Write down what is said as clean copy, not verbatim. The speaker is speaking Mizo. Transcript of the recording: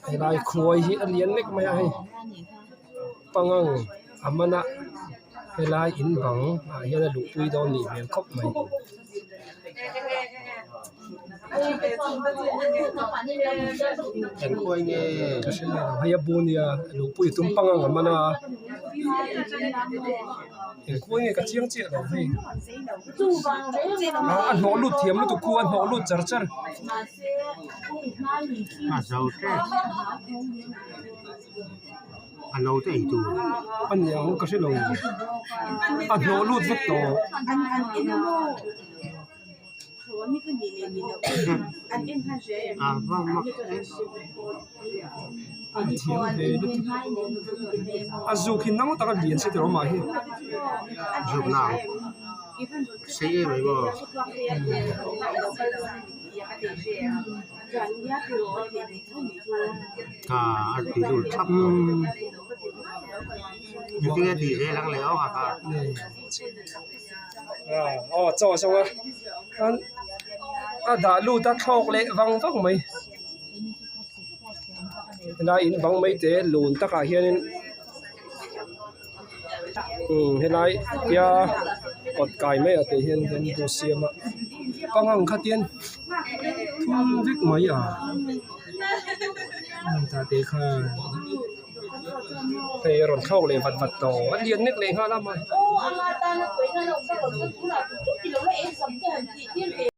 Helai khuai hi a lian mek mai a hei pangang a man a helai in bang ah hian a luhpui dawn nih hmel khawp mai. Ka hre mai lo hei a bu nia luhpui a tum pangang a man a engkhawi nge ka chiang chiah lo hei a hnawh lut thiam lutuk khu a hnawh lut char char. A zo tep a lo te ei tur. A niang ka hre lo a hnawh lut vek tawh. A thiam ve lutuk a zuk hi nau taka lian se tih awm ah hi. Zuk nau sei em mai maw. A ti lut thap tawh. Engtin nge tih zel ang le aw kha. Aw chaw a sawng a chuan a dah lut a thlawk leh vang vang mai helai in bang mai te lun takah hianin umm helai tia kawt kai mai ah te hian bamboo siam a pangang kha tian thum vek mai a tah te khan. Hei a rawn thlawk leh vat vat tawh a lian nek leh nghal a mah.